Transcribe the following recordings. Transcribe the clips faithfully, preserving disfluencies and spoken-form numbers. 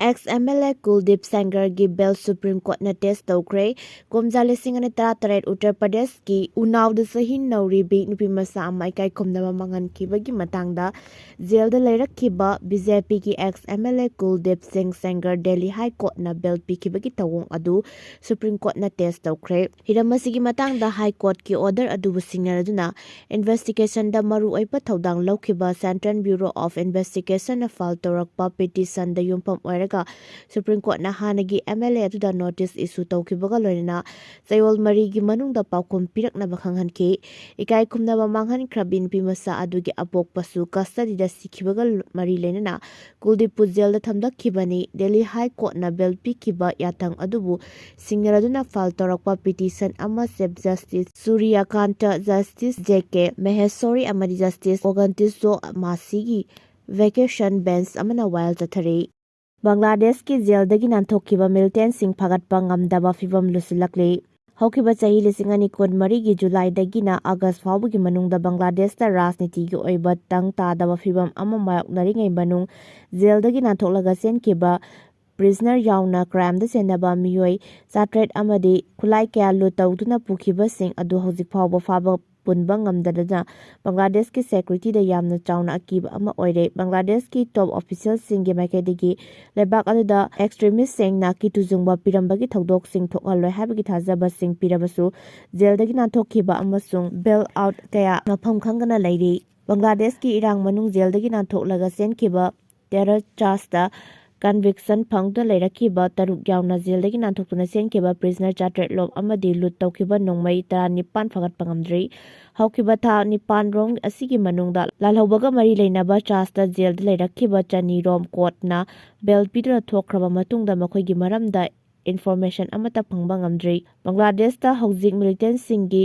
Ex M L A Kuldeep ꯁꯦꯡꯒꯔꯒꯤ bail supreme ꯀꯣꯔꯠꯅ ꯇꯦꯁ ꯇꯧꯈ꯭ꯔꯦ꯫ ꯀꯨꯝꯖꯥ ꯂꯤꯁꯤꯡ ꯑꯅꯤ ꯇꯔꯥꯇꯔꯦꯠ ꯎꯠꯇꯔ ꯄ꯭ꯔꯗꯦꯁꯀꯤ ꯎꯅꯥꯎꯗ ꯆꯍꯤ ꯅꯧꯔꯤꯕꯤ ꯅꯨꯄꯤ ꯃꯆꯥ ꯑꯃ ꯏꯀꯥꯏ ꯈꯨꯝꯅꯕ ꯃꯥꯡꯍꯟꯈꯤꯕꯒꯤ ꯃꯇꯥꯡꯗ ꯖꯦꯜꯗ ꯂꯩꯔꯛꯈꯤꯕ B J Pꯒꯤ ex M L A ꯀꯨꯜꯗꯤꯞ ꯁꯤꯡ ꯁꯦꯡꯒꯔ ꯗꯦꯜꯂꯤ ꯍꯥꯏ ꯀꯣꯔꯠꯅ ꯕꯦꯜ ꯄꯤꯈꯤꯕꯒꯤ ꯊꯧꯑꯣꯡ ꯑꯗꯨ ꯁꯨꯄ꯭ꯔꯤꯝ ꯀꯣꯔꯠꯅ ꯇꯦꯁ ꯇꯧꯈ꯭ꯔꯦ꯫ ꯍꯤꯔꯝ ꯑꯁꯤꯒꯤ ꯃꯇꯥꯡꯗ ꯍꯥꯏ ꯀꯣꯔꯠꯀꯤ ꯑꯣꯔꯗꯔ ꯑꯗꯨꯕꯨ ꯁꯤꯡꯅꯔꯗꯨꯅ ꯏꯟꯚꯦꯁꯇꯤꯒꯦꯁꯟꯗ ꯃꯔꯨꯑꯣꯏꯕ ꯊꯧꯗꯥꯡ ꯂꯧꯈꯤꯕ Central Bureau of Investigationꯅ ꯐꯥꯏꯜ ꯇꯧꯔꯛꯄ ꯄꯤꯇꯤꯁꯟꯗ ꯌꯨꯝꯐꯝ ꯑꯣꯏꯔꯒ ꯁꯨꯄ꯭ꯔꯤꯝ ꯀꯣꯔꯠꯅ ꯍꯥꯟꯅꯒꯤ M L A ꯑꯗꯨꯗ ꯅꯣꯇꯤꯁ ꯏꯁꯨ ꯇꯧꯈꯤꯕꯒ ꯂꯣꯏꯅꯅ ꯆꯌꯣꯜ ꯃꯔꯤꯒꯤ ꯃꯅꯨꯡꯗ ꯄꯥꯎꯈꯨꯝ ꯄꯤꯔꯛꯅꯕ ꯈꯪꯍꯟꯈꯤ꯫ ꯏꯀꯥꯏ ꯈꯨꯝꯅꯕ ꯃꯥꯡꯍꯟꯈ꯭ꯔꯕꯤ ꯅꯨꯄꯤ ꯃꯆꯥ ꯑꯗꯨꯒꯤ ꯑꯄꯣꯛꯄꯁꯨ ꯀꯁꯇꯗꯤꯗ ꯁꯤꯈꯤꯕꯒ ꯃꯔꯤ ꯂꯩꯅꯅ ꯀꯨꯜꯗꯤꯞꯄꯨ ꯖꯦꯜꯗ ꯊꯝꯂꯛꯈꯤꯕꯅꯤ꯫ ꯗꯦꯜꯂꯤ ꯍꯥꯏ ꯀꯣꯔꯠꯅ ꯕꯦꯜ ꯄꯤꯈꯤꯕ ꯌꯥꯊꯪ ꯑꯗꯨꯕꯨ ꯁꯤꯡꯅꯔꯗꯨꯅ ꯐꯥꯏꯜ ꯇꯧꯔꯛꯄ ꯄꯤꯇꯤꯁꯟ ꯑꯃ chief justice Suryakant, justice J K Maheshwari ꯑꯃꯗꯤ ꯖꯁꯇꯤꯁ ꯑꯣꯒꯟꯇꯤꯁꯣ ꯃꯥꯁꯤꯒꯤ ꯚꯦꯀꯦꯁꯟ ꯕꯦꯟꯆ ꯑꯃꯅ ꯋꯥꯌꯦꯜ ꯆꯠꯊꯔꯤ꯫ ꯕꯪꯒ꯭ꯂꯥꯗꯦꯁꯀꯤ ꯖꯦꯜꯗꯒꯤ ꯅꯥꯟꯊꯣꯛꯈꯤꯕ ꯃꯤꯂꯤꯇꯦꯟꯁꯤꯡ ꯐꯥꯒꯠꯄ ꯉꯝꯗꯕ ꯐꯤꯚꯝ ꯂꯨꯁꯤꯜꯂꯛꯂꯤ꯫ ꯍꯧꯈꯤꯕ ꯆꯍꯤ ꯂꯤꯁꯤꯡ ꯑꯅꯤ ꯀꯨꯟꯃꯔꯤꯒꯤ ꯖꯨꯂꯥꯏꯗꯒꯤꯅ ꯑꯥꯒꯁ ꯐꯥꯎꯕꯒꯤ ꯃꯅꯨꯡꯗ ꯕꯪꯒ꯭ꯂꯥꯗꯦꯁꯇ ꯔꯥꯖꯅꯤꯇꯤꯒꯤ ꯑꯣꯏꯕ ꯇꯪ ꯇꯥꯗꯕ ꯐꯤꯚꯝ ꯑꯃ ꯃꯥꯌꯣꯛꯅꯔꯤꯉꯩ ꯃꯅꯨꯡ ꯖꯦꯜꯗꯒꯤ ꯅꯥꯟꯊꯣꯛꯂꯒ ꯆꯦꯟꯈꯤꯕ ꯄ꯭ꯔꯤꯖꯅꯔ ꯌꯥꯎꯅ ꯀ꯭ꯔꯥꯏꯝꯗ ꯆꯦꯟꯅꯕ ꯃꯤꯑꯣꯏ ꯆꯥꯇ꯭ꯔꯦꯠ ꯑꯃꯗꯤ ꯈꯨꯠꯂꯥꯏ ꯀꯌꯥ ꯂꯨꯠ ꯇꯧꯗꯨꯅ ꯄꯨꯈꯤꯕꯁꯤꯡ ꯑꯗꯨ ꯍꯧꯖꯤꯛ ꯐꯥꯎꯕ ꯐꯥꯕ ꯄꯨꯟꯕ ꯉꯝꯗꯗꯅ ꯕꯪꯒ꯭ꯂꯥꯗꯦꯁꯀꯤ ꯁꯦꯀ꯭ꯌꯨꯔꯤꯇꯤꯗ ꯌꯥꯝꯅ ꯆꯥꯎꯅ ꯑꯀꯤꯕ ꯑꯃ ꯑꯣꯏꯔꯦ꯫ ꯕꯪꯒ꯭ꯂꯥꯗꯦꯁꯀꯤ ꯇꯣꯞ ꯑꯣꯐꯤꯁꯤꯌꯦꯜꯁꯤꯡꯒꯤ ꯃꯥꯏꯀꯩꯗꯒꯤ ꯂꯩꯕꯥꯛ ꯑꯗꯨꯗ ꯑꯦꯛꯁꯇ꯭ꯔꯤꯃꯤꯁꯁꯤꯡꯅ ꯀꯤꯇꯨ ꯆꯨꯡꯕ ꯄꯤꯔꯝꯕꯒꯤ ꯊꯧꯗꯣꯛꯁꯤꯡ ꯊꯣꯛꯍꯜꯂꯣꯏ ꯍꯥꯏꯕꯒꯤ ꯊꯥꯖꯕꯁꯤꯡ ꯄꯤꯔꯕꯁꯨ ꯖꯦꯜꯗꯒꯤ ꯅꯥꯟꯊꯣꯛꯈꯤꯕ ꯑꯃꯁꯨꯡ ꯕꯦꯜ ꯑꯥꯎꯠ ꯀꯌꯥ ꯃꯐꯝ ꯈꯪꯗꯅ ꯂꯩꯔꯤ꯫ ꯕꯪꯒ꯭ꯂꯥꯗꯦꯁꯀꯤ ꯏꯔꯥꯡ ꯃꯅꯨꯡ ꯖꯦꯜꯗꯒꯤ ꯅꯥꯟꯊꯣꯛꯂꯒ ꯆꯦꯟꯈꯤꯕ ꯇꯦꯔꯔ ꯆꯥꯔꯖꯇ ꯀꯟꯚꯤꯛꯁꯟ ꯐꯪꯗꯨꯅ ꯂꯩꯔꯛꯈꯤꯕ ꯇꯔꯨꯛ ꯌꯥꯎꯅ ꯖꯦꯜꯗꯒꯤ ꯅꯥꯟꯊꯣꯛꯇꯨꯅ ꯆꯦꯟꯈꯤꯕ ꯄ꯭ꯔꯤꯖꯅꯔ ꯆꯥꯇ꯭ꯔꯦꯠ ꯂꯣꯝ ꯑꯃꯗꯤ ꯂꯨꯠ ꯇꯧꯈꯤꯕ ꯅꯣꯡꯃꯩ ꯇꯔꯥꯅꯤꯄꯥꯟ ꯐꯥꯒꯠꯄ ꯉꯝꯗ꯭ꯔꯤ꯫ ꯍꯧꯈꯤꯕ ꯊꯥ ꯅꯤꯄꯥꯟ ꯔꯣꯝ ꯑꯁꯤꯒꯤ ꯃꯅꯨꯡꯗ ꯂꯥꯜꯍꯧꯕꯒ ꯃꯔꯤ ꯂꯩꯅꯕ ꯆꯥꯔꯖꯇ ꯖꯦꯜꯗ ꯂꯩꯔꯛꯈꯤꯕ ꯆꯅꯤ ꯔꯣꯝ ꯀꯣꯔꯠꯅ ꯕꯦꯜ ꯄꯤꯗꯨꯅ ꯊꯣꯛꯈ꯭ꯔꯕ ꯃꯇꯨꯡꯗ ꯃꯈꯣꯏꯒꯤ ꯃꯔꯝꯗ ꯏꯟꯐꯣꯔꯃꯦꯁꯟ ꯑꯃꯠꯇ ꯐꯪꯕ ꯉꯝꯗ꯭ꯔꯤ꯫ ꯕꯪꯒ꯭ꯂꯥꯗꯦꯁꯇ ꯍꯧꯖꯤꯛ ꯃꯤꯂꯤꯇꯦꯟꯁꯤꯡꯒꯤ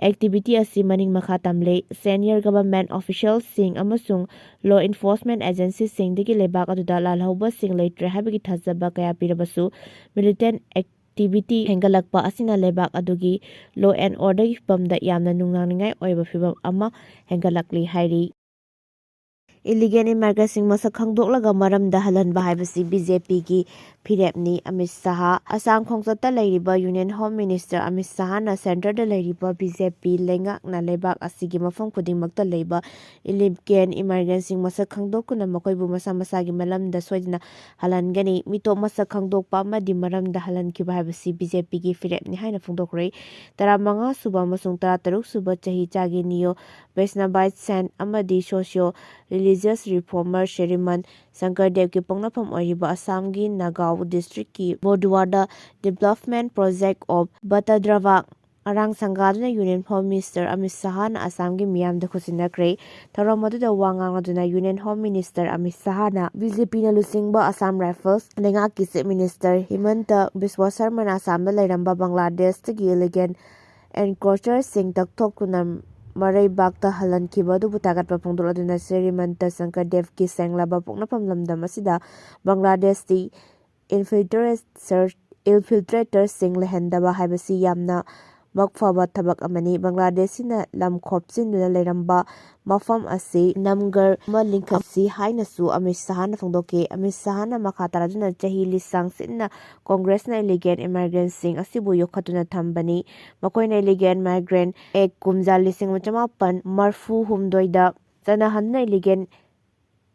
ꯑꯦꯛꯇꯤꯚꯤꯇꯤ ꯑꯁꯤ ꯃꯅꯤꯡ ꯃꯈꯥ ꯇꯝꯂꯦ꯫ ꯁꯦꯅꯤꯌꯔ ꯒꯚꯔꯟꯃꯦꯟꯠ ꯑꯣꯐꯤꯁꯤꯌꯦꯜꯁꯤꯡ ꯑꯃꯁꯨꯡ ꯂꯣ ꯏꯟꯐꯣꯔꯁꯃꯦꯟꯠ ꯑꯦꯖꯦꯟꯁꯤꯁꯤꯡꯗꯒꯤ ꯂꯩꯕꯥꯛ ꯑꯗꯨꯗ ꯂꯥꯜꯍꯧꯕꯁꯤꯡ ꯂꯩꯇ꯭ꯔꯦ ꯍꯥꯏꯕꯒꯤ ꯊꯥꯖꯕ ꯀꯌꯥ ꯄꯤꯔꯕꯁꯨ, ꯃꯤꯂꯤꯇꯦꯟꯠ ꯑꯦꯛꯇꯤꯚꯤꯇꯤ ꯍꯦꯟꯒꯠꯂꯛꯄ ꯑꯁꯤꯅ ꯂꯩꯕꯥꯛ ꯑꯗꯨꯒꯤ ꯂꯣ ꯑꯦꯟ ꯑꯣꯔꯗꯔꯒꯤ ꯐꯤꯕꯝꯗ ꯌꯥꯝꯅ ꯅꯨꯡꯅꯥꯡꯅꯤꯡꯉꯥꯏ ꯑꯣꯏꯕ ꯐꯤꯕꯝ ꯑꯃ ꯍꯦꯟꯒꯠꯂꯛꯂꯤ ꯍꯥꯏꯔꯤ꯫ Illegal immigrantꯁꯤꯡ ꯃꯁꯛ ꯈꯪꯗꯣꯛꯂꯒ ꯃꯔꯝꯗ ꯍꯜꯍꯟꯕ ꯍꯥꯏꯕꯁꯤ ꯕꯤ ꯖꯦ ꯄꯤꯒꯤ ꯐꯤꯔꯦꯞꯅꯤ꯫ ꯑꯃꯤꯠ ꯁꯍꯥ꯫ ꯑꯁꯥꯝ ꯈꯣꯡꯆꯠꯇ ꯂꯩꯔꯤꯕ Union Home Minister ꯑꯃꯤꯠ ꯁꯍꯥꯅ centreꯗ ꯂꯩꯔꯤꯕ ꯕꯤ ꯖꯦ ꯄꯤ ꯂꯩꯉꯥꯛꯅ ꯂꯩꯕꯥꯛ ꯑꯁꯤꯒꯤ ꯃꯐꯝ ꯈꯨꯗꯤꯡꯃꯛꯇ ꯂꯩꯕ illegal immigrantꯁꯤꯡ ꯃꯁꯛ ꯈꯪꯗꯣꯛꯇꯨꯅ ꯃꯈꯣꯏꯕꯨ ꯃꯁꯥ ꯃꯁꯥꯒꯤ ꯃꯂꯝꯗ ꯁꯣꯏꯗꯅ ꯍꯜꯍꯟꯒꯅꯤ꯫ ꯃꯤꯇꯣꯞ ꯃꯁꯛ ꯈꯪꯗꯣꯛꯄ ꯑꯃꯗꯤ ꯃꯔꯝꯗ ꯍꯜꯍꯟꯈꯤꯕ ꯍꯥꯏꯕꯁꯤ ꯕꯤ ꯖꯦ ꯄꯤꯒꯤ ꯐꯤꯔꯦꯞꯅꯤ ꯍꯥꯏꯅ ꯐꯣꯡꯗꯣꯛꯈ꯭ꯔꯦ꯫ ꯇꯔꯥꯃꯉꯥ ꯁꯨꯕ ꯑꯃꯁꯨꯡ ꯇꯔꯥꯇꯔꯨꯛ ꯁꯨꯕ ꯆꯍꯤꯆꯥꯒꯤ Neo Vaishnavite Saint ꯑꯃꯗꯤ Socio Religious Reformer ꯁ꯭ꯔꯤꯃꯟ ꯁꯪꯀꯔꯗꯦꯕꯀꯤ ꯄꯣꯛꯅꯐꯝ ꯑꯣꯏꯔꯤꯕ ꯑꯁꯥꯝꯒꯤ ꯅꯥꯒꯥꯎ districtꯀꯤ ꯕꯣꯗꯨꯋꯥꯗ Development Project of ꯕꯇꯗ꯭ꯔꯕꯥ ꯑꯔꯥꯡ ꯁꯪꯒꯥꯗꯨꯅ Union Home Minister Amit ꯁꯍꯥꯅ ꯑꯁꯥꯝꯒꯤ ꯃꯤꯌꯥꯝꯗ ꯈꯨꯠꯁꯤꯟꯅꯈ꯭ꯔꯦ꯫ ꯊꯧꯔꯝ ꯑꯗꯨꯗ ꯋꯥ ꯉꯥꯡꯂꯗꯨꯅ Union Home Minister ꯑꯃꯤꯠ ꯁꯍꯥꯅ ꯕꯤ ꯖꯦ ꯄꯤꯅ ꯂꯨꯆꯤꯡꯕ ꯑꯁꯥꯝ ꯔꯥꯏꯐꯜꯁ ꯂꯩꯉꯥꯛꯀꯤ Chief Minister ꯍꯤꯃꯟꯇ ꯕꯤꯁ꯭ꯋ ꯁꯔꯃꯅ ꯑꯁꯥꯝꯗ ꯂꯩꯔꯝꯕ ꯕꯪꯒ꯭ꯂꯥꯗꯦꯁꯇꯒꯤ illegal encroacherꯁꯤꯡ ꯇꯛꯊꯣꯛꯇꯨꯅ ꯃꯔꯩꯕꯥꯛꯇ ꯍꯜꯍꯟꯈꯤꯕ ꯑꯗꯨꯕꯨ ꯊꯥꯒꯠꯄ ꯐꯣꯡꯗꯣꯛꯂꯗꯨꯅ ꯁ꯭ꯔꯤꯃꯟꯇ ꯁꯪꯀꯔꯗꯦꯕꯀꯤ ꯁꯦꯡꯂꯕ ꯄꯣꯛꯅꯐꯝ ꯂꯝꯗꯝ ꯑꯁꯤꯗ ꯕꯪꯒ꯭ꯂꯥꯗꯦꯁꯇꯤ infiltrator, infiltratorꯁꯤꯡ ꯂꯩꯍꯟꯗꯕ ꯍꯥꯏꯕꯁꯤ ꯌꯥꯝꯅ ꯃꯛ ꯐꯕ ꯊꯕꯛ ꯑꯃꯅꯤ꯫ ꯕꯪꯒ꯭ꯂꯥꯗꯦꯁꯁꯤꯅ ꯂꯝ ꯈꯣꯞꯆꯤꯟꯗꯨꯅ ꯂꯩꯔꯝꯕ ꯃꯐꯝ ꯑꯁꯤ ꯅꯝꯒꯔ ꯑꯃ ꯂꯤꯡꯈꯠꯁꯤ ꯍꯥꯏꯅꯁꯨ ꯑꯃꯤꯠ ꯁꯍꯥꯅ ꯐꯣꯡꯗꯣꯛꯈꯤ꯫ ꯑꯃꯤꯠ ꯁꯍꯥꯅ ꯃꯈꯥ ꯇꯥꯔꯗꯨꯅ ꯆꯍꯤ ꯂꯤꯁꯥꯡ ꯁꯤꯟꯅ ꯀꯣꯡꯒ꯭ꯔꯦꯁꯅ illegal immigrantꯁꯤꯡ ꯑꯁꯤꯕꯨ ꯌꯣꯛꯈꯠꯇꯨꯅ ꯊꯝꯕꯅꯤ꯫ ꯃꯈꯣꯏꯅ Illegal Migrant Act ꯀꯨꯝꯖꯥ ꯂꯤꯁꯤꯡ ꯑꯃ ꯆꯃꯥꯄꯟ ꯃꯔꯐꯨ ꯍꯨꯝꯗꯣꯏꯗ ꯆꯠꯅꯍꯟꯗꯨꯅ illegal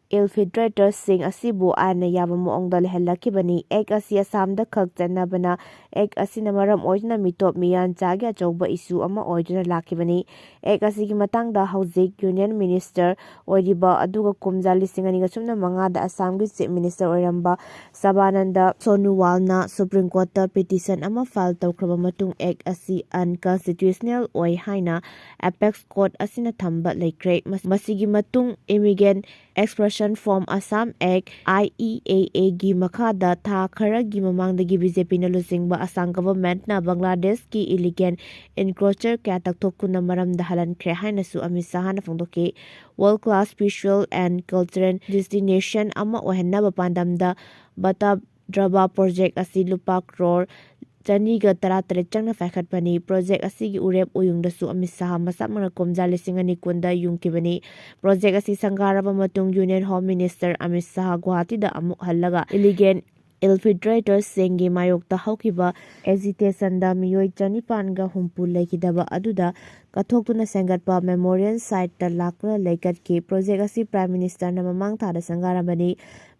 infiltratorꯁꯤꯡ ꯑꯁꯤꯕꯨ ꯑꯥꯏꯟꯅ ꯌꯥꯕ ꯃꯑꯣꯡꯗ ꯂꯩꯍꯜꯂꯛꯈꯤꯕꯅꯤ꯫ Act ꯑꯁꯤ ꯑꯁꯥꯝꯗ ꯈꯛ ꯆꯠꯅꯕꯅ Act ꯑꯁꯤꯅ ꯃꯔꯝ ꯑꯣꯏꯗꯨꯅ ꯃꯤꯇꯣꯞ ꯃꯤꯌꯥꯟꯆꯥꯒꯤ ꯑꯆꯧꯕ issue ꯑꯃ ꯑꯣꯏꯗꯨꯅ ꯂꯥꯛꯈꯤꯕꯅꯤ꯫ Act ꯑꯁꯤꯒꯤ ꯃꯇꯥꯡꯗ ꯍꯧꯖꯤꯛ Union Minister ꯑꯣꯏꯔꯤꯕ ꯑꯗꯨꯒ ꯀꯨꯝꯖꯥ ꯂꯤꯁꯤꯡ ꯑꯅꯤꯒ ꯁꯨꯞꯅ ꯃꯉꯥꯗ ꯑꯁꯥꯝꯒꯤ Chief Minister ꯑꯣꯏꯔꯝꯕ ꯁꯔꯕꯥꯅꯟꯗ ꯁꯣꯅꯨꯋꯥꯜꯅ Supreme Courtꯇ petition ꯑꯃ file ꯇꯧꯈ꯭ꯔꯕ ꯃꯇꯨꯡ Act ꯑꯁꯤ unconstitutional ꯑꯣꯏ ꯍꯥꯏꯅ Apex Court ꯑꯁꯤꯅ ꯊꯝꯕ ꯂꯩꯈ꯭ꯔꯦ꯫ ꯃꯁ-, ꯃꯁꯤꯒꯤ ꯃꯇꯨꯡ Immigrant Expulsion from Assam Act, I E A Aꯒꯤ ꯃꯈꯥꯗ ꯊꯥ ꯈꯔꯒꯤ ꯃꯃꯥꯡꯗꯒꯤ ꯕꯤ ꯖꯦ ꯄꯤꯅ ꯂꯨꯆꯤꯡꯕ ꯑꯁꯥꯝ governmentꯅ ꯕꯪꯒ꯭ꯂꯥꯗꯦꯁꯀꯤ illegal encroacher ꯀꯌꯥ ꯇꯛꯊꯣꯛꯇꯨꯅ ꯃꯔꯝꯗ ꯍꯜꯍꯟꯈ꯭ꯔꯦ ꯍꯥꯏꯅꯁꯨ ꯑꯃꯤꯠ ꯁꯍꯥꯅ ꯐꯣꯡꯗꯣꯛꯈꯤ꯫ World class spiritual and cultural destination ꯑꯃ ꯑꯣꯏꯍꯟꯅꯕ ꯄꯥꯟꯗꯝꯗ ꯕꯇꯥꯗ꯭ꯔꯕꯥ project ꯑꯁꯤ ꯂꯨꯄꯥ ꯀ꯭ꯔꯣꯔ ꯆꯅꯤꯒ ꯇꯔꯥꯇꯔꯦꯠ ꯆꯪꯅ ꯄꯥꯏꯈꯠꯄꯅꯤ꯫ ꯄ꯭ꯔꯣꯖꯦꯛ ꯑꯁꯤꯒꯤ ꯎꯔꯦꯞ ꯎꯌꯨꯡꯗꯁꯨ ꯑꯃꯤꯠ ꯁꯍꯥ ꯃꯁꯥꯃꯛꯅ ꯀꯨꯝꯖꯥ ꯂꯤꯁꯤꯡ ꯑꯅꯤ ꯀꯨꯟꯗ ꯌꯨꯡꯈꯤꯕꯅꯤ꯫ ꯄ꯭ꯔꯣꯖꯦꯛ ꯑꯁꯤ ꯁꯪꯒꯥꯔꯕ ꯃꯇꯨꯡ ꯌꯨꯅꯤꯌꯟ ꯍꯣꯝ ꯃꯤꯅꯤꯁꯇꯔ ꯑꯃꯤꯠ ꯁꯍꯥ ꯒꯨꯋꯥꯍꯥꯇꯤꯗ ꯑꯃꯨꯛ ꯍꯜꯂꯒ ꯏꯂꯤꯒꯦꯟ ꯏꯟꯐꯤꯜꯇ꯭ꯔꯦꯇꯔꯁꯤꯡꯒꯤ ꯃꯥꯌꯣꯛꯇ ꯍꯧꯈꯤꯕ ꯑꯦꯖꯤꯇꯦꯁꯟꯗ ꯃꯤꯑꯣꯏ ꯆꯅꯤꯄꯥꯟꯒ ꯍꯨꯝꯐꯨ ꯂꯩꯈꯤꯗꯕ ꯑꯗꯨꯗ ꯀꯠꯊꯣꯛꯇꯨꯅ ꯁꯦꯝꯒꯠꯄ ꯃꯦꯃꯣꯔꯤꯌꯦꯜ ꯁꯥꯏꯠꯇ ꯂꯥꯛꯇꯨꯅ ꯂꯩꯀꯠꯈꯤ꯫ ꯄ꯭ꯔꯣꯖꯦꯛ ꯑꯁꯤ ꯄ꯭ꯔꯥꯏꯝ ꯃꯤꯅꯤꯁꯇꯔꯅ ꯃꯃꯥꯡ ꯊꯥꯗ ꯁꯪꯒꯥꯔꯝꯕꯅꯤ꯫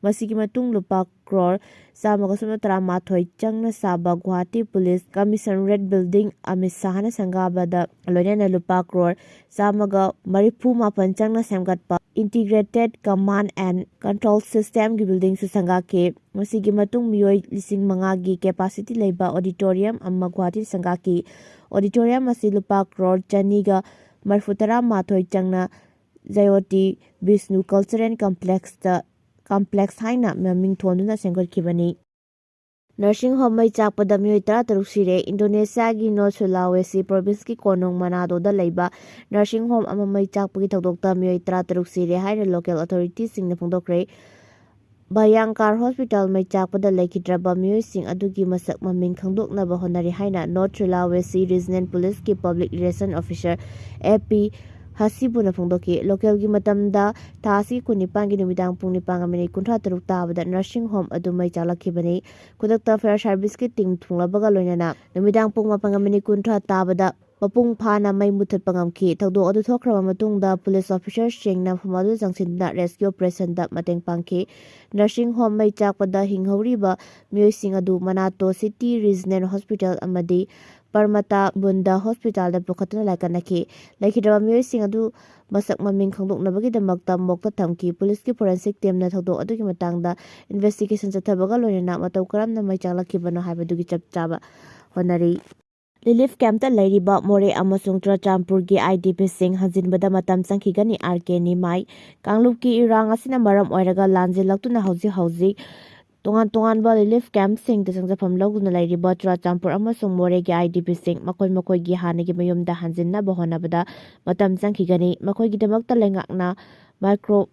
ꯃꯁꯤꯒꯤ ꯃꯇꯨꯡ ꯂꯨꯄꯥ ꯀ꯭ꯔꯣꯔ ꯆꯥꯝꯃꯒ ꯁꯨꯞꯅ ꯇꯔꯥꯃꯥꯊꯣꯏ ꯆꯪꯅ ꯁꯥꯕ ꯒꯨꯋꯥꯍꯥꯇꯤ ꯄꯨꯂꯤꯁ ꯀꯃꯤꯁꯅꯔꯦꯠ ꯕꯤꯜꯗꯤꯡ ꯑꯃꯤꯠ ꯁꯍꯥꯅ ꯁꯪꯒꯥꯕꯗ ꯂꯣꯏꯅꯅ ꯂꯨꯄꯥ ꯀ꯭ꯔꯣꯔ ꯆꯥꯝꯃꯒ ꯃꯔꯤꯐꯨ ꯃꯥꯄꯟ ꯆꯪꯅ ꯁꯦꯝꯒꯠꯄ ꯏꯟꯇꯤꯒ꯭ꯔꯦꯇꯦꯠ ꯀꯃꯥꯟ ꯑꯦꯟ ꯀꯟꯇ꯭ꯔꯣꯜ ꯁꯤꯁꯇꯦꯝꯒꯤ ꯕꯤꯜꯗꯤꯡꯁꯨ ꯁꯪꯒꯥꯈꯤ꯫ ꯃꯁꯤꯒꯤ ꯃꯇꯨꯡ ꯃꯤꯑꯣꯏ ꯂꯤꯁꯤꯡ ꯃꯉꯥꯒꯤ ꯀꯦꯄꯥꯁꯤꯇꯤ ꯂꯩꯕ ꯑꯣꯗꯤꯇꯣꯔꯤꯌꯝ ꯑꯃ ꯒꯨꯋꯥꯍꯥꯇꯤꯗ ꯁꯪꯒꯥꯈꯤ꯫ ꯑꯣꯗꯤꯇꯣꯔꯤꯌꯝ ꯑꯁꯤ ꯂꯨꯄꯥ ꯀ꯭ꯔꯣꯔ ꯆꯅꯤꯒ ꯃꯔꯤꯐꯨ ꯇꯔꯥ ꯃꯥꯊꯣꯏ ꯆꯪꯅ ꯖꯌꯣꯇꯤ ꯕꯤꯁꯅꯨ ꯀꯜꯆꯔꯦꯜ ꯀꯝꯄ꯭ꯂꯦꯛꯁꯇ, ꯀꯝꯄ꯭ꯂꯦꯛꯁ ꯍꯥꯏꯅ ꯃꯃꯤꯡ ꯊꯣꯟꯗꯨꯅ ꯁꯦꯝꯒꯠꯈꯤꯕꯅꯤ꯫ ꯅꯔꯁꯤꯡ ꯍꯣꯝ ꯃꯩ ꯆꯥꯛꯄꯗ ꯃꯤꯑꯣꯏ ꯇꯔꯥꯇꯔꯨꯛ ꯁꯤꯔꯦ꯫ ꯏꯟꯗꯣꯅꯦꯁꯤꯌꯥꯒꯤ ꯅꯣꯔꯠ ꯁꯨꯂꯥꯋꯦꯁꯤ ꯄ꯭ꯔꯣꯚꯤꯟꯁꯀꯤ ꯀꯣꯅꯨꯡ ꯃꯅꯥꯗꯣꯗ ꯂꯩꯕ ꯅꯔꯁꯤꯡ ꯍꯣꯝ ꯑꯃ ꯃꯩ ꯆꯥꯛꯄꯒꯤ ꯊꯧꯗꯣꯛꯇ ꯃꯤꯑꯣꯏ ꯇꯔꯥꯇꯔꯨꯛ ꯁꯤꯔꯦ ꯍꯥꯏꯅ ꯂꯣꯀꯦꯜ ꯑꯣꯊꯣꯔꯤꯇꯤꯁꯤꯡꯅ ꯐꯣꯡꯗꯣꯛꯈ꯭ꯔꯦ꯫ ꯕꯌꯥꯡꯀꯥꯔ ꯍꯣꯁꯄꯤꯇꯥꯜ ꯃꯩ ꯆꯥꯛꯄꯗ ꯂꯩꯈꯤꯗ꯭ꯔꯕ ꯃꯤꯑꯣꯏꯁꯤꯡ ꯑꯗꯨꯒꯤ ꯃꯁꯛ ꯃꯃꯤꯡ ꯈꯪꯗꯣꯛꯅꯕ ꯍꯣꯠꯅꯔꯤ ꯍꯥꯏꯅ ꯅꯣꯔꯠ ꯁꯨꯂꯥꯋꯦꯁꯤ ꯔꯤꯖꯅꯦꯜ ꯄꯨꯂꯤꯁꯀꯤ ꯄꯕ꯭ꯂꯤꯛ ꯔꯤꯂꯦꯁꯟ ꯑꯣꯐꯤꯁꯔ ꯑꯦ ꯄꯤ ꯍꯁꯤꯕꯨꯅ ꯐꯣꯡꯗꯣꯛꯈꯤ꯫ ꯂꯣꯀꯦꯜꯒꯤ ꯃꯇꯝꯗ ꯊꯥ ꯑꯁꯤꯒꯤ ꯀꯨꯟꯅꯤꯄꯥꯟꯒꯤ ꯅꯨꯃꯤꯗꯥꯡ ꯄꯨꯡ ꯅꯤꯄꯥꯟꯒ ꯃꯤꯅꯤꯠ ꯀꯨꯟꯊ꯭ꯔꯥ ꯇꯔꯨꯛ ꯇꯥꯕꯗ ꯅꯔꯁꯤꯡ ꯍꯣꯝ ꯑꯗꯨ ꯃꯩ ꯆꯥꯛꯂꯛꯈꯤꯕꯅꯤ꯫ ꯈꯨꯗꯛꯇ ꯐꯥꯌꯔ ꯁꯥꯔꯚꯤꯁꯀꯤ ꯇꯤꯝ ꯊꯨꯡꯂꯕꯒ ꯂꯣꯏꯅꯅ ꯅꯨꯃꯤꯗꯥꯡ ꯄꯨꯡ ꯃꯥꯄꯟꯒ ꯃꯤꯅꯤꯠ ꯀꯨꯟꯊ꯭ꯔꯥ ꯇꯥꯕꯗ ꯃꯄꯨꯡ ꯐꯥꯅ ꯃꯩ ꯃꯨꯊꯠꯄ ꯉꯝꯈꯤ꯫ ꯊꯧꯗꯣꯛ ꯑꯗꯨ ꯊꯣꯛꯈ꯭ꯔꯕ ꯃꯇꯨꯡꯗ ꯄꯨꯂꯤꯁ ꯑꯣꯐꯤꯁꯔꯁꯤꯡꯅ ꯃꯐꯝ ꯑꯗꯨꯗ ꯆꯪꯁꯤꯟꯗꯨꯅ ꯔꯦꯁꯀ꯭ꯌꯨ ꯑꯣꯄꯔꯦꯁꯟꯗ ꯃꯇꯦꯡ ꯄꯥꯡꯈꯤ꯫ ꯅꯔꯁꯤꯡ ꯍꯣꯝ ꯃꯩ ꯆꯥꯛꯄꯗ ꯍꯤꯡꯍꯧꯔꯤꯕ ꯃꯤꯑꯣꯏꯁꯤꯡ ꯑꯗꯨ ꯃꯅꯥꯇꯣ ꯁꯤꯇꯤ ꯔꯤꯖꯅꯦꯜ ꯍꯣꯁꯄꯤꯇꯥꯜ ꯑꯃꯗꯤ ꯄꯔꯃꯇꯥ ꯕꯨꯟꯗ ꯍꯣꯁꯄꯤꯇꯥꯜꯗ ꯄꯨꯈꯠꯇꯨꯅ ꯂꯥꯏꯀꯠꯅꯈꯤ꯫ ꯂꯩꯈꯤꯗ꯭ꯔꯕ ꯃꯤꯑꯣꯏꯁꯤꯡ ꯑꯗꯨ ꯃꯁꯛ ꯃꯃꯤꯡ ꯈꯪꯗꯣꯛꯅꯕꯒꯤꯗꯃꯛꯇ ꯃꯣꯛꯇ ꯊꯝꯈꯤ꯫ ꯄꯨꯂꯤꯁꯀꯤ ꯐꯣꯔꯦꯟꯁꯤꯛ ꯇꯤꯝꯅ ꯊꯧꯗꯣꯛ ꯑꯗꯨꯒꯤ ꯃꯇꯥꯡꯗ ꯏꯟꯚꯦꯁꯇꯤꯒꯦꯁꯟ ꯆꯠꯊꯕꯒ ꯂꯣꯏꯅꯅ ꯃꯇꯧ ꯀꯔꯝꯅ ꯃꯩ ꯆꯥꯛꯂꯛꯈꯤꯕꯅꯣ ꯍꯥꯏꯕꯗꯨꯒꯤ ꯆꯞ ꯆꯥꯕ ꯍꯣꯠꯅꯔꯤ꯫ ꯔꯤꯂꯤꯐ ꯀꯦꯝꯞꯇ ꯂꯩꯔꯤꯕ ꯃꯣꯔꯦ ꯑꯃꯁꯨꯡ ꯆꯨꯔꯆꯥꯟꯄꯨꯔꯒꯤ ꯑꯥꯏ ꯗꯤ ꯄꯤꯁꯤꯡ ꯍꯟꯖꯤꯟꯕꯗ ꯃꯇꯝ ꯆꯪꯈꯤꯒꯅꯤ, ꯑꯥꯔ ꯀꯦ ꯅꯤꯃꯥꯏ꯫ ꯀꯥꯡꯂꯨꯞꯀꯤ ꯏꯔꯥꯡ ꯑꯁꯤꯅ ꯃꯔꯝ ꯑꯣꯏꯔꯒ ꯂꯥꯟꯖꯦꯜꯂꯛꯇꯨꯅ ꯍꯧꯖꯤꯛ ꯍꯧꯖꯤꯛ ꯇꯣꯉꯥꯟ ꯇꯣꯉꯥꯟꯕ ꯔꯤꯂꯤꯐ ꯀꯦꯝꯞꯁꯤꯡꯗ ꯆꯪꯖꯐꯝ ꯂꯧꯗꯨꯅ ꯂꯩꯔꯤꯕ ꯆꯨꯔꯆꯥꯟꯄꯨꯔ ꯑꯃꯁꯨꯡ ꯃꯣꯔꯦꯒꯤ ꯑꯥꯏ ꯗꯤ ꯄꯤꯁꯤꯡ ꯃꯈꯣꯏ ꯃꯈꯣꯏꯒꯤ ꯍꯥꯟꯅꯒꯤ ꯃꯌꯨꯝꯗ ꯍꯟꯖꯤꯟꯅꯕ ꯍꯣꯠꯅꯕꯗ ꯃꯇꯝ ꯆꯪꯈꯤꯒꯅꯤ꯫ ꯃꯈꯣꯏꯒꯤꯗꯃꯛꯇ ꯂꯩꯉꯥꯛꯅ ꯃꯥꯏꯀ꯭ꯔꯣ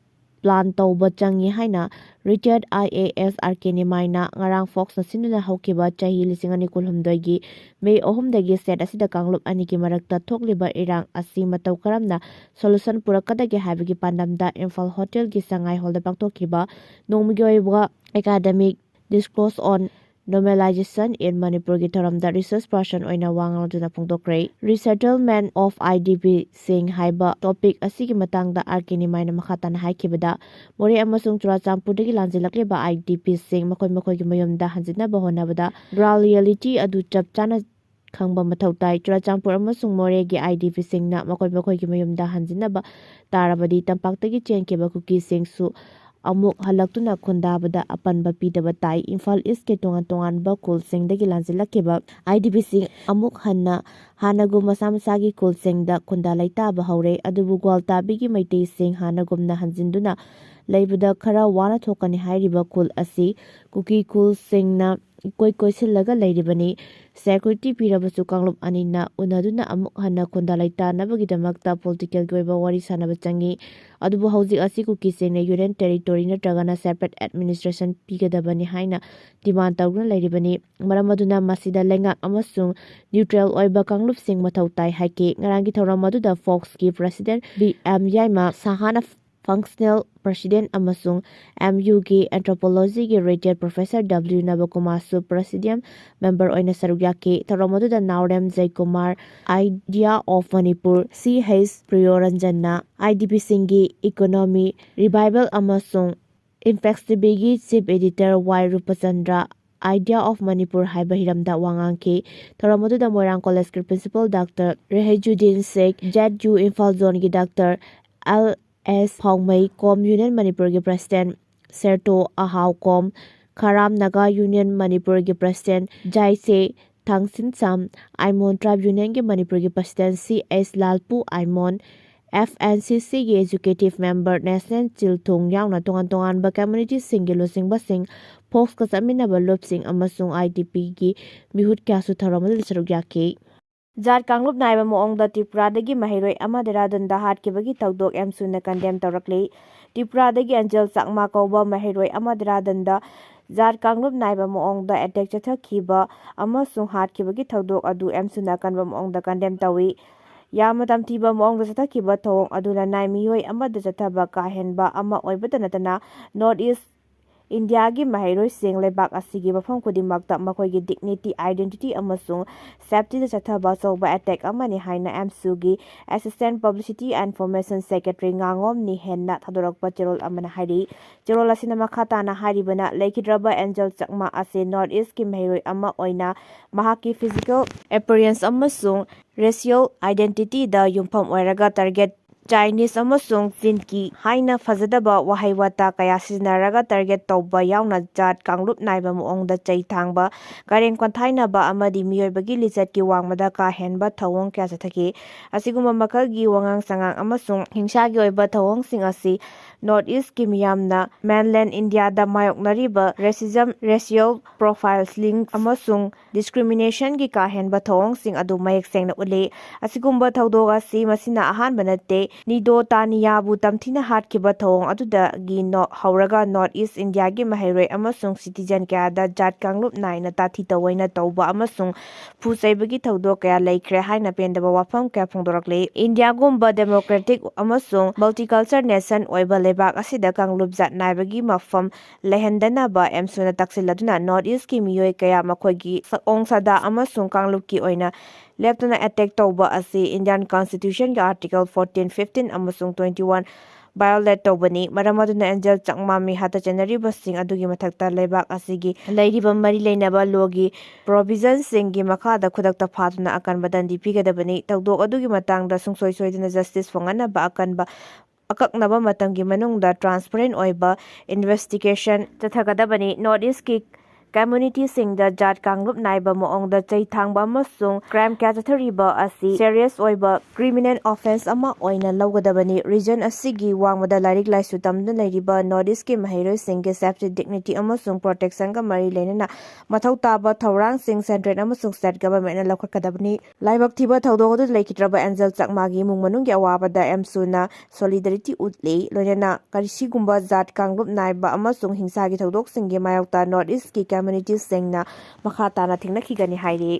plan ꯇꯧꯕ ꯆꯪꯉꯤ ꯍꯥꯏꯅ retired I A S R K ꯅꯤꯃꯥꯏꯅ ꯉꯔꯥꯡ Foxꯅ ꯁꯤꯟꯗꯨꯅ ꯍꯧꯈꯤꯕ ꯆꯍꯤ ꯂꯤꯁꯤꯡ ꯑꯅꯤ ꯀꯨꯟꯍꯨꯝꯗꯣꯏꯒꯤ May ꯑꯍꯨꯝꯗꯒꯤ state ꯑꯁꯤꯗ ꯀꯥꯡꯂꯨꯞ ꯑꯅꯤꯒꯤ ꯃꯔꯛꯇ ꯊꯣꯛꯂꯤꯕ ꯏꯔꯥꯡ ꯑꯁꯤ ꯃꯇꯧ ꯀꯔꯝꯅ solution ꯄꯨꯔꯛꯀꯗꯒꯦ ꯍꯥꯏꯕꯒꯤ ꯄꯥꯟꯗꯝꯗ ꯏꯝꯐꯥꯜ ꯍꯣꯇꯦꯜꯒꯤ ꯁꯉꯥꯏ ꯍꯣꯜꯗ ꯄꯥꯡꯊꯣꯛꯈꯤꯕ ꯅꯣꯡꯃꯒꯤ ꯑꯣꯏꯕ academic discourse on normalization in ꯃꯅꯤꯄꯨꯔꯒꯤ ꯊꯧꯔꯝꯗ resource person ꯑꯣꯏꯅ ꯋꯥ ꯉꯥꯡꯗꯨꯅ ꯐꯣꯡꯗꯣꯛꯈ꯭ꯔꯦ꯫ Resettlement of I D P ꯁꯤꯡ ꯍꯥꯏꯕ topic ꯑꯁꯤꯒꯤ ꯃꯇꯥꯡꯗ R K ꯅꯤꯃꯥꯏꯅ ꯃꯈꯥ ꯇꯥꯅ ꯍꯥꯏꯈꯤꯕꯗ, ꯃꯣꯔꯦ ꯑꯃꯁꯨꯡ ꯆꯨꯔꯥꯆꯥꯟꯄꯨꯔꯗꯒꯤ ꯂꯥꯟꯖꯦꯜꯂꯛꯂꯤꯕ I D P ꯁꯤꯡ ꯃꯈꯣꯏ ꯃꯈꯣꯏꯒꯤ ꯃꯌꯨꯝꯗ ꯍꯟꯖꯤꯟꯅꯕ ꯍꯣꯠꯅꯕꯗ ground reality ꯑꯗꯨ ꯆꯞ ꯆꯥꯅ ꯈꯪꯕ ꯃꯊꯧ ꯇꯥꯏ꯫ ꯆꯨꯔꯥꯆꯥꯟꯄꯨꯔ ꯑꯃꯁꯨꯡ ꯃꯣꯔꯦꯒꯤ I D P ꯁꯤꯡꯅ ꯃꯈꯣꯏ ꯃꯈꯣꯏꯒꯤ ꯃꯌꯨꯝꯗ ꯍꯟꯖꯤꯟꯅꯕ ꯇꯥꯔꯕꯗꯤ ꯇꯝꯄꯥꯛꯇꯒꯤ ꯆꯦꯟꯈꯤꯕ ꯀꯨꯀꯤꯁꯤꯡꯁꯨ ꯑꯃꯨꯛ ꯍꯜꯂꯛꯇꯨꯅ ꯈꯨꯟꯗꯥꯕꯗ ꯑꯄꯟꯕ ꯄꯤꯗꯕ ꯇꯥꯏ꯫ ꯏꯝꯐꯥꯜ ꯏꯁꯀꯤ ꯇꯣꯉꯥꯟ ꯇꯣꯉꯥꯟꯕ ꯈꯨꯜꯁꯤꯡꯗꯒꯤ ꯂꯥꯟꯖꯤꯜꯂꯛꯈꯤꯕ I D P ꯁꯤꯡ ꯑꯃꯨꯛ ꯍꯟꯅ ꯍꯥꯟꯅꯒꯨꯝ ꯃꯁꯥ ꯃꯁꯥꯒꯤ ꯈꯨꯜꯁꯤꯡꯗ ꯈꯨꯟꯗꯥ ꯂꯩꯇꯥꯕ ꯍꯧꯔꯦ꯫ ꯑꯗꯨꯕꯨ ꯒ꯭ꯋꯥꯜꯇꯥꯕꯤꯒꯤ ꯃꯩꯇꯩꯁꯤꯡ ꯍꯥꯟꯅꯒꯨꯝꯅ ꯍꯟꯖꯤꯟꯗꯨꯅ ꯂꯩꯕꯗ ꯈꯔ ꯋꯥꯅ ꯊꯣꯛꯀꯅꯤ ꯍꯥꯏꯔꯤꯕ ꯈꯨꯜ ꯑꯁꯤ ꯀꯨꯀꯤ ꯈꯨꯜꯁꯤꯡꯅ ꯏꯀꯣꯏ ꯀꯣꯏꯁꯤꯜꯂꯒ ꯂꯩꯔꯤꯕꯅꯤ꯫ Security ꯄꯤꯔꯕꯁꯨ ꯀꯥꯡꯂꯨꯞ ꯑꯅꯤꯅ ꯎꯅꯗꯨꯅ ꯑꯃꯨꯛ ꯍꯟꯅ ꯈꯨꯟꯗꯥ ꯂꯩꯇꯥꯅꯕꯒꯤꯗꯃꯛꯇ political ꯒꯤ ꯑꯣꯏꯕ ꯋꯥꯔꯤ ꯁꯥꯅꯕ ꯆꯪꯏ꯫ ꯑꯗꯨꯕꯨ ꯍꯧꯖꯤꯛ ꯑꯁꯤ ꯀꯨꯀꯤꯁꯤꯡꯅ union territory ꯅꯠꯇ꯭ꯔꯒꯅ separate administration ꯄꯤꯒꯗꯕꯅꯤ ꯍꯥꯏꯅ demand ꯇꯧꯗꯨꯅ ꯂꯩꯔꯤꯕꯅꯤ꯫ ꯃꯔꯝ ꯑꯗꯨꯅ ꯃꯁꯤꯗ ꯂꯩꯉꯥꯛ ꯑꯃꯁꯨꯡ neutral ꯑꯣꯏꯕ ꯀꯥꯡꯂꯨꯞꯁꯤꯡ ꯃꯊꯧ ꯇꯥꯏ ꯍꯥꯏꯈꯤ꯫ ꯉꯔꯥꯡꯒꯤ ꯊꯧꯔꯝ ꯑꯗꯨꯗ Fox ꯀꯤ president B M ꯌꯥꯏꯃ ꯁꯍꯥꯅ functional president ꯑꯃꯁꯨꯡ M U ꯒꯤ anthropology ꯒꯤ retired professor W ꯅꯕꯀꯨꯃꯥꯔꯁꯨ presidium member ꯑꯣꯏꯅ ꯁꯔꯨꯛ ꯌꯥꯈꯤ꯫ ꯊꯧꯔꯝ ꯑꯗꯨꯗ ꯅꯥꯎꯔꯦꯝ ꯖꯌꯀꯨꯃꯥꯔ, Idea of Manipur, C H ꯄ꯭ꯔꯤꯌꯣꯔꯟꯖꯟꯅ I D P ꯁꯤꯡꯒꯤ economy revival ꯑꯃꯁꯨꯡ InfluxTV ꯒꯤ chief editor Y ꯔꯨꯄꯆꯟꯗ꯭ꯔ, Idea of Manipur ꯍꯥꯏꯕ ꯍꯤꯔꯝꯗ ꯋꯥ ꯉꯥꯡꯈꯤ꯫ ꯊꯧꯔꯝ ꯑꯗꯨꯗ ꯃꯣꯏꯔꯥꯡ college ꯀꯤ principal Doctor ꯔꯦꯍꯩꯖꯨꯗꯤꯟ ꯁꯦꯈ, Z U ꯏꯝꯐꯥꯜ zone ꯒꯤ Doctor L S ꯐꯥꯎꯃꯩ, ꯀꯣꯝ Union ꯃꯅꯤꯄꯨꯔꯒꯤ president ꯁꯦꯔꯇꯣ ꯑꯍꯥꯎꯀꯣꯝ, ꯈꯥꯔꯥꯝ ꯅꯥꯒꯥ Union ꯃꯅꯤꯄꯨꯔꯒꯤ president ꯖꯥꯏꯁꯦ ꯊꯥꯡꯁꯤꯟꯁꯥꯝ, ꯑꯥꯏꯃꯣꯟ Tribe Union ꯒꯤ ꯃꯅꯤꯄꯨꯔꯒꯤ president C H ꯂꯥꯜꯄꯨ ꯑꯥꯏꯃꯣꯟ, F N C C ꯒꯤ executive member ꯅꯦꯁꯅꯦꯜ ꯆꯤꯜꯊꯨꯡ ꯌꯥꯎꯅ ꯇꯣꯉꯥꯟ ꯇꯣꯉꯥꯟꯕ community ꯁꯤꯡꯒꯤ ꯂꯨꯆꯤꯡꯕꯁꯤꯡ, Fox ꯀ ꯆꯠꯃꯤꯟꯅꯕ ꯂꯨꯞꯁꯤꯡ ꯑꯃꯁꯨꯡ I D P ꯒꯤ ꯃꯤꯍꯨꯠ ꯀꯌꯥꯁꯨ ꯊꯧꯔꯝ ꯑꯗꯨꯗ ꯁꯔꯨꯛ ꯌꯥꯈꯤ꯫ ꯖꯥꯠ ꯀꯥꯡꯂꯨꯞ ꯅꯥꯏꯕ ꯃꯑꯣꯡꯗ ꯇ꯭ꯔꯤꯄꯨꯔꯥꯗꯒꯤ ꯃꯍꯩꯔꯣꯏ ꯑꯃ ꯗꯦꯔꯥꯗꯨꯟꯗ ꯍꯥꯠꯈꯤꯕꯒꯤ ꯊꯧꯗꯣꯛ ꯑꯦꯝꯁꯨꯅ condemn ꯇꯧꯔꯛꯂꯤ꯫ ꯇ꯭ꯔꯤꯄꯨꯔꯥꯗꯒꯤ ꯑꯦꯟꯖꯦꯜ ꯆꯥꯛꯃꯥ ꯀꯧꯕ ꯃꯍꯩꯔꯣꯏ ꯑꯃ ꯗꯦꯔꯥꯗꯨꯟꯗ ꯖꯥꯠ ꯀꯥꯡꯂꯨꯞ ꯅꯥꯏꯕ ꯃꯑꯣꯡꯗ ꯑꯦꯇꯦꯛ ꯆꯠꯊꯈꯤꯕ ꯑꯃꯁꯨꯡ ꯍꯥꯠꯈꯤꯕꯒꯤ ꯊꯧꯗꯣꯛ ꯑꯗꯨ ꯑꯦꯝꯁꯨꯅ ꯑꯀꯟꯕ ꯃꯑꯣꯡꯗ ꯀꯟꯗꯦꯝ ꯇꯧꯏ꯫ ꯌꯥꯝꯅ ꯇꯝꯊꯤꯕ ꯃꯑꯣꯡꯗ ꯆꯠꯊꯈꯤꯕ ꯊꯧꯑꯣꯡ ꯑꯗꯨꯅ ꯅꯥꯏ ꯃꯤꯑꯣꯏ ꯑꯃꯗ ꯆꯠꯊꯕ ꯀꯥ ꯍꯦꯟꯕ ꯑꯃ ꯑꯣꯏꯕꯇ ꯅꯠꯇꯅ ꯅꯣꯔꯠ ꯏꯁ ꯏꯟꯗꯤꯌꯥꯒꯤ ꯃꯍꯩꯔꯣꯏꯁꯤꯡ ꯂꯩꯕꯥꯛ ꯑꯁꯤꯒꯤ ꯃꯐꯝ ꯈꯨꯗꯤꯡꯃꯛꯇ ꯃꯈꯣꯏꯒꯤ ꯗꯤꯒꯅꯤꯇꯤ, ꯑꯥꯏꯗꯦꯟꯇꯤꯇꯤ ꯑꯃꯁꯨꯡ ꯁꯦꯐꯇꯤꯗ ꯆꯠꯊꯕ ꯑꯆꯧꯕ ꯑꯦꯇꯦꯛ ꯑꯃꯅꯤ ꯍꯥꯏꯅ ꯑꯦꯝꯁꯨꯒꯤ ꯑꯦꯁꯤꯁꯇꯦꯟ ꯄꯕ꯭ꯂꯤꯁꯤꯇꯤ ꯑꯦꯟꯐꯣꯔꯃꯦꯁꯟ ꯁꯦꯀ꯭ꯔꯦꯇꯔꯤ ꯉꯥꯉꯣꯝ ꯅꯤꯍꯦꯟꯅ ꯊꯥꯗꯣꯔꯛꯄ ꯆꯦꯔꯣꯜ ꯑꯃꯅ ꯍꯥꯏꯔꯤ꯫ ꯆꯦꯔꯣꯜ ꯑꯁꯤꯅ ꯃꯈꯥ ꯇꯥꯅ ꯍꯥꯏꯔꯤꯕꯅ, ꯂꯩꯈꯤꯗ꯭ꯔꯕ ꯑꯦꯟꯖꯦꯜ ꯆꯛꯃꯥ ꯑꯁꯤ ꯅꯣꯔꯠ ꯏꯁꯀꯤ ꯃꯍꯩꯔꯣꯏ ꯑꯃ ꯑꯣꯏꯅ ꯃꯍꯥꯛꯀꯤ ꯐꯤꯖꯤꯀꯦꯜ ꯑꯦꯄꯤꯌꯔꯦꯟꯁ ꯑꯃꯁꯨꯡ ꯔꯦꯁꯤꯌꯦꯜ ꯑꯥꯏꯗꯦꯟꯇꯤꯇꯤꯗ ꯌꯨꯝꯐꯝ ꯑꯣꯏꯔꯒ ꯇꯥꯔꯒꯦꯠ ꯆꯥꯏꯅꯤꯁ ꯑꯃꯁꯨꯡ ꯆꯤꯟꯀꯤ ꯍꯥꯏꯅ ꯐꯖꯗꯕ ꯋꯥꯍꯩ ꯋꯥꯇꯥ ꯀꯌꯥ ꯁꯤꯖꯤꯟꯅꯔꯒ ꯇꯥꯔꯒꯦꯠ ꯇꯧꯕ ꯌꯥꯎꯅ ꯖꯥꯠ ꯀꯥꯡꯂꯨꯞ ꯅꯥꯏꯕ ꯃꯑꯣꯡꯗ ꯆꯩ ꯊꯥꯡꯕ, ꯀꯔꯦꯝ ꯀꯟꯊꯥꯏꯅꯕ ꯑꯃꯗꯤ ꯃꯤꯑꯣꯏꯕꯒꯤ ꯂꯤꯆꯠꯀꯤ ꯋꯥꯡꯃꯗ ꯀꯥ ꯍꯦꯟꯕ ꯊꯧꯑꯣꯡ ꯀꯌꯥ ꯆꯠꯊꯈꯤ꯫ ꯑꯁꯤꯒꯨꯝꯕ ꯃꯈꯜꯒꯤ ꯋꯥꯉꯥꯡ ꯁꯉꯥꯡ ꯑꯃꯁꯨꯡ ꯍꯤꯡꯁꯥꯒꯤ ꯑꯣꯏꯕ ꯊꯧꯑꯣꯡꯁꯤꯡ ꯑꯁꯤ ꯅꯣꯔꯠ ꯏꯁꯀꯤ ꯃꯤꯌꯥꯝꯅ ꯃꯦꯟꯂꯦꯟ ꯏꯟꯗꯤꯌꯥꯗ ꯃꯥꯌꯣꯛꯅꯔꯤꯕ ꯔꯦꯁꯤꯖꯝ, ꯔꯦꯁꯤꯌꯦꯜ ꯄ꯭ꯔꯣꯐꯥꯏꯂꯤꯡ ꯑꯃꯁꯨꯡ ꯗꯤꯁꯀ꯭ꯔꯤꯃꯤꯅꯦꯁꯟꯒꯤ ꯀꯥ ꯍꯦꯟꯕ ꯊꯧꯑꯣꯡꯁꯤꯡ ꯑꯗꯨ ꯃꯌꯦꯛ ꯁꯦꯡꯅ ꯎꯠꯂꯤ꯫ ꯑꯁꯤꯒꯨꯝꯕ ꯊꯧꯗꯣꯛ ꯑꯁꯤ ꯃꯁꯤꯅ ꯑꯍꯥꯟꯕ ꯅꯠꯇꯦ꯫ ꯅꯤꯗꯣ ꯇꯥꯅꯤꯌꯥꯕꯨ ꯇꯝꯊꯤꯅ ꯍꯥꯠꯈꯤꯕ ꯊꯧꯑꯣꯡ ꯑꯗꯨꯗꯒꯤ ꯅꯣ-, ꯍꯧꯔꯒ ꯅꯣꯔꯠ ꯏꯁ ꯏꯟꯗꯤꯌꯥꯒꯤ ꯃꯍꯩꯔꯣꯏ ꯑꯃꯁꯨꯡ ꯁꯤꯇꯤꯖꯟ ꯀꯌꯥꯗ ꯖꯥꯠ ꯀꯥꯡꯂꯨꯞ ꯅꯥꯏꯅ ꯇꯥꯊꯤ ꯇꯧꯑꯣꯏꯅ ꯇꯧꯕ ꯑꯃꯁꯨꯡ ꯐꯨ ꯆꯩꯕꯒꯤ ꯊꯧꯗꯣꯛ ꯀꯌꯥ ꯂꯩꯈ꯭ꯔꯦ ꯍꯥꯏꯅ ꯄꯦꯟꯗꯕ ꯋꯥꯐꯝ ꯀꯌꯥ ꯐꯣꯡꯗꯣꯔꯛꯂꯤ꯫ ꯏꯟꯗꯤꯌꯥꯒꯨꯝꯕ ꯗꯦꯃꯣꯀ꯭ꯔꯦꯇꯤꯛ ꯑꯃꯁꯨꯡ ꯃꯜꯇꯤꯀꯜꯆꯔ ꯅꯦꯁꯟ ꯑꯣꯏꯕ ꯂꯩꯕꯥꯛ ꯑꯁꯤꯗ ꯀꯥꯡꯂꯨꯞ ꯖꯥꯠ ꯅꯥꯏꯕꯒꯤ ꯃꯐꯝ ꯂꯩꯍꯟꯗꯅꯕ ꯑꯦꯝꯁꯨꯅ ꯇꯥꯛꯁꯤꯜꯂꯗꯨꯅ ꯅꯣꯔꯠ ꯏꯁꯀꯤ ꯃꯤꯑꯣꯏ ꯀꯌꯥ ꯃꯈꯣꯏꯒꯤ ꯁꯛꯑꯣꯡ ꯁꯥꯗꯥ ꯑꯃꯁꯨꯡ ꯀꯥꯡꯂꯨꯞꯀꯤ ꯑꯣꯏꯅ ꯂꯦꯞꯇꯅ ꯑꯦꯇꯦꯛ ꯇꯧꯕ ꯑꯁꯤ ꯏꯟꯗꯤꯌꯥꯟ ꯀꯟꯁꯇꯤꯇ꯭ꯌꯨꯁꯟꯒꯤ ꯑꯥꯔꯇꯤꯀꯜ ꯐꯣꯔꯇꯤꯟ, ꯐꯤꯐꯇꯤꯟ ꯑꯃꯁꯨꯡ ꯇ꯭ꯋꯦꯟꯇꯤ ꯋꯥꯟ ꯚꯥꯏꯑꯣꯂꯦꯠ ꯇꯧꯕꯅꯤ꯫ ꯃꯔꯝ ꯑꯗꯨꯅ ꯑꯦꯟꯖꯦꯜ ꯆꯛꯃꯥ ꯃꯤꯍꯥꯠꯇ ꯆꯦꯟꯅꯔꯤꯕꯁꯤꯡ ꯑꯗꯨꯒꯤ ꯃꯊꯛꯇ ꯂꯩꯕꯥꯛ ꯑꯁꯤꯒꯤ ꯂꯩꯔꯤꯕ ꯃꯔꯤ ꯂꯩꯅꯕ ꯂꯣꯒꯤ ꯄ꯭ꯔꯣꯚꯤꯖꯟꯁꯤꯡꯒꯤ ꯃꯈꯥꯗ ꯈꯨꯗꯛꯇ ꯐꯥꯗꯨꯅ ꯑꯀꯟꯕ ꯗꯟꯗꯤ ꯄꯤꯒꯗꯕꯅꯤ꯫ ꯊꯧꯗꯣꯛ ꯑꯗꯨꯒꯤ ꯃꯇꯥꯡꯗ ꯁꯨꯡꯁꯣꯏ ꯁꯣꯏꯗꯅ ꯖꯁꯇꯤꯁ ꯐꯪꯍꯟꯅꯕ ꯑꯀꯟꯕ, ꯑꯀꯛꯅꯕ ꯃꯇꯝꯒꯤ ꯃꯅꯨꯡꯗ ꯇ꯭ꯔꯥꯟꯁꯄꯔꯦꯟ ꯑꯣꯏꯕ ꯏꯟꯚꯦꯁꯇꯤꯒꯦꯁꯟ ꯆꯠꯊꯒꯗꯕꯅꯤ꯫ ꯅꯣꯔꯠ ꯏꯁꯀꯤ ꯀꯝꯃ꯭ꯌꯨꯅꯤꯇꯤꯁꯤꯡꯗ ꯖꯥꯠ ꯀꯥꯡꯂꯨꯞ ꯅꯥꯏꯕ ꯃꯑꯣꯡꯗ ꯆꯩ ꯊꯥꯡꯕ ꯑꯃꯁꯨꯡ ꯀ꯭ꯔꯥꯏꯝ ꯀꯌꯥ ꯆꯠꯊꯔꯤꯕ ꯑꯁꯤ ꯁꯦꯔꯤꯌꯁ ꯑꯣꯏꯕ ꯀ꯭ꯔꯤꯃꯤꯅꯦꯜ ꯑꯣꯐꯦꯟꯁ ꯑꯃ ꯑꯣꯏꯅ ꯂꯧꯒꯗꯕꯅꯤ꯫ ꯔꯤꯖꯟ ꯑꯁꯤꯒꯤ ꯋꯥꯡꯃꯗ ꯂꯥꯏꯔꯤꯛ ꯂꯥꯏꯁꯨ ꯇꯝꯗꯨꯅ ꯂꯩꯔꯤꯕ ꯅꯣꯔꯠ ꯏꯁꯀꯤ ꯃꯍꯩꯔꯣꯏꯁꯤꯡꯒꯤ ꯁꯦꯐꯇꯤ, ꯗꯤꯒꯅꯤꯇꯤ ꯑꯃꯁꯨꯡ ꯄ꯭ꯔꯣꯇꯦꯛꯁꯟꯒ ꯃꯔꯤ ꯂꯩꯅꯅ ꯃꯊꯧ ꯇꯥꯕ ꯊꯧꯔꯥꯡꯁꯤꯡ ꯁꯦꯟꯇ꯭ꯔꯦꯜ ꯑꯃꯁꯨꯡ ꯁ꯭ꯇꯦꯠ ꯒꯚꯔꯟꯃꯦꯟꯠꯅ ꯂꯧꯈꯠꯀꯗꯕꯅꯤ꯫ ꯂꯥꯏꯕꯛ ꯊꯤꯕ ꯊꯧꯗꯣꯛ ꯑꯗꯨꯗ ꯂꯩꯈꯤꯗ꯭ꯔꯕ ꯑꯦꯟꯖꯦꯜ ꯆꯛꯃꯥꯒꯤ ꯏꯃꯨꯡ ꯃꯅꯨꯡꯒꯤ ꯑꯋꯥꯕꯗ ꯑꯦꯝꯁꯨꯅ ꯁꯣꯂꯤꯗꯥꯔꯤꯇꯤ ꯎꯠꯂꯤ꯫ ꯂꯣꯏꯅꯅ ꯀꯔꯤꯁꯤꯒꯨꯝꯕ ꯖꯥꯠ ꯀꯥꯡꯂꯨꯞ ꯅꯥꯏꯕ ꯑꯃꯁꯨꯡ ꯍꯤꯡꯁꯥꯒꯤ ꯊꯧꯗꯣꯛꯁꯤꯡꯒꯤ ꯃꯥꯌꯣꯛꯇ ꯅꯣꯔꯠ ꯏꯁꯀꯤ ꯀꯝꯃ꯭ꯌꯨꯅꯤꯇꯤꯁꯤꯡꯅ ꯃꯈꯥ ꯇꯥꯅ ꯊꯦꯡꯅꯈꯤꯒꯅꯤ ꯍꯥꯏꯔꯤ꯫